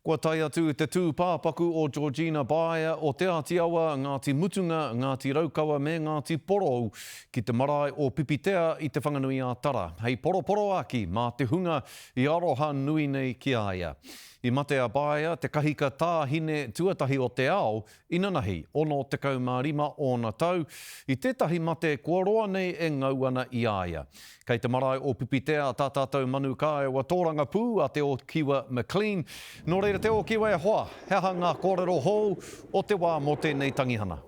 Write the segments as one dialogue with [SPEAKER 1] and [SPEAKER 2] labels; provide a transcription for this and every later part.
[SPEAKER 1] Kua tae atu te tūpāpaku o Georgina Baea o Te Āti Awa, Ngāti Mutunga, Ngāti Raukawa me Ngāti Porou ki te marae o Pipitea i Te Whanganui-ā-Tara hei poroporoāki mā te hunga i aroha nui nei ki a ia. I mate a Baea, te kahika tāhine tuatahi o te ao, Inanahi, 65 ōna tau, i tētahi mate kua roa nei e ngau ana i a ia. Kei te marae o Pipitea tā tātou manu kāewa tōrangapū a Te Ōkiwa McLean. Nō reira Te Ōkiwa e hoa, he aha ngā kōrero hou o te wā mō tēnei tangihana?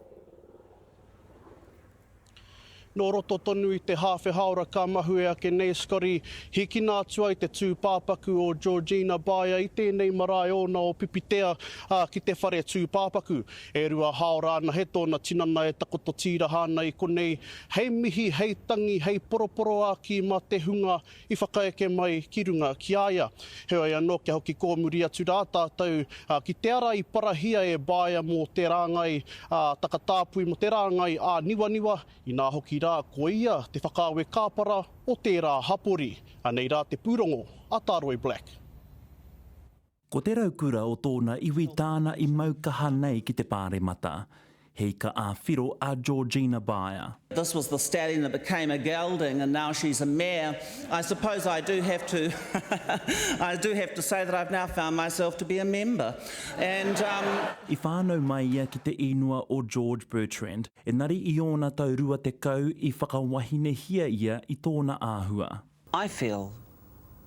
[SPEAKER 2] Nō roto tonu i te hāwhe hāora ka mahue ake nei Scotty, hīkina atu ai te tūpāpaku o Georgina Baia i tēnei marae ōna o Pipitea, ā, ki te whare tūpāpaku. E rua hāora anahe tōna tinana e takoto tīraha ana i konei, hei mihi, hei tangi, hei poroporoākī mā te hunga i whakaeke mai ki runga ki a ia. Heoi anō kia hoki kōmuri atu rā tātou ki te ara i parahia e Baea mō te rāngai takatāpui, mō te rāngai āniwaniwa, inā hoki rā ko ia te whakaawe kāpara o tērā hapori. Anei rā te pūrongo a Tāroi Black.
[SPEAKER 3] Ko te raukura o tōna iwi tāna i mau kaha nei ki te Pāremata. He ika ā-whiro a Georgina Beyer.
[SPEAKER 4] This was the stallion that became a gelding and now she's a mare. I suppose I do have to I do have to say that I've now found myself to be a member and um.
[SPEAKER 3] I whānau mai ia ki te īnoa o George Bertrand, engari i ōna tau 20 i whakawahinehia ia i tōna āhua.
[SPEAKER 4] I feel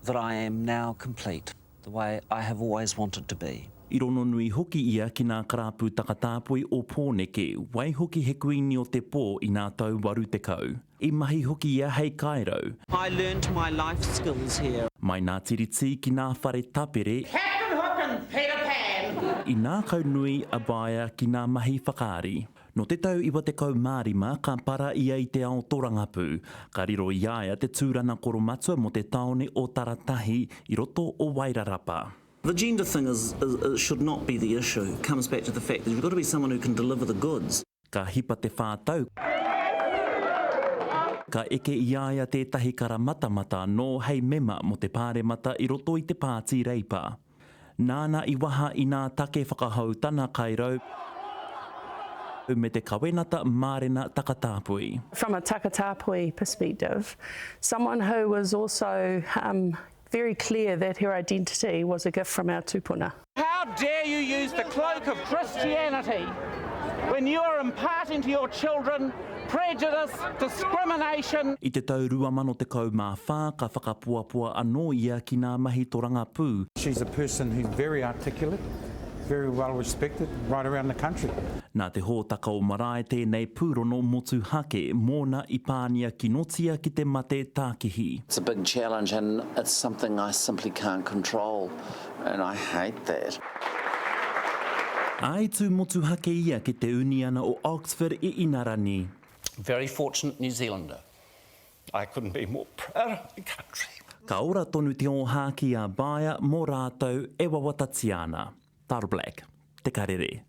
[SPEAKER 4] that I am now complete, the way I have always wanted to be.
[SPEAKER 3] I rononui hoki ia ki nā karapu takatāpui o Pōneke, waihoki he kuini o te pō i nā tau 80. I mahi hoki ia hei kairau.
[SPEAKER 4] I learnt my life skills here.
[SPEAKER 3] Mai nā tiriti ki nā whare tapere.
[SPEAKER 5] Captain Hook and Peter Pan.
[SPEAKER 3] I ngākaunui a Beyer ki nā mahi whakaari. Nō te tau 95 ka para ia i te ao torangapū, ka riro i a ia te tūrana koromatua mō te tāone o Taratahi i roto o Wairarapa.
[SPEAKER 4] The gender thing is, is, should not be the issue. It comes back to the fact that you've got to be someone who can deliver the goods.
[SPEAKER 3] Ka hipa te whā tau, ka eke i a ia tētahi kara matamata anō hei mema mō te Pāremata i roto i te Pāti Reipa. Nāna i waha i nā take whakahou tana kairau me te kawenata mārena takatāpui.
[SPEAKER 6] From a takatāpui perspective, someone who was also very clear that her identity was a gift from our tupuna.
[SPEAKER 5] How dare you use the cloak of Christianity when you are imparting to your children prejudice, discrimination.
[SPEAKER 3] I te tau 2014 ka whakapoapoa anō ia ki nā mahi torangapū.
[SPEAKER 7] She's a person who's very articulate, very well respected right around the country.
[SPEAKER 3] Nā te hōtaka o Marae tēnei pūrono motuhake mōna i pānia kinotia ki te mate tākihi.
[SPEAKER 4] It's a big challenge and it's something I simply can't control and I hate that.
[SPEAKER 3] Ā, i tū motuhake ia ki te Uniana o Oxford i Inarani.
[SPEAKER 8] Very fortunate New Zealander. I couldn't be more proud of my country.
[SPEAKER 3] Ka ora tonu te ōhākī a Baea mō rātou e wawatatia ana. Tara Black, Te Karere.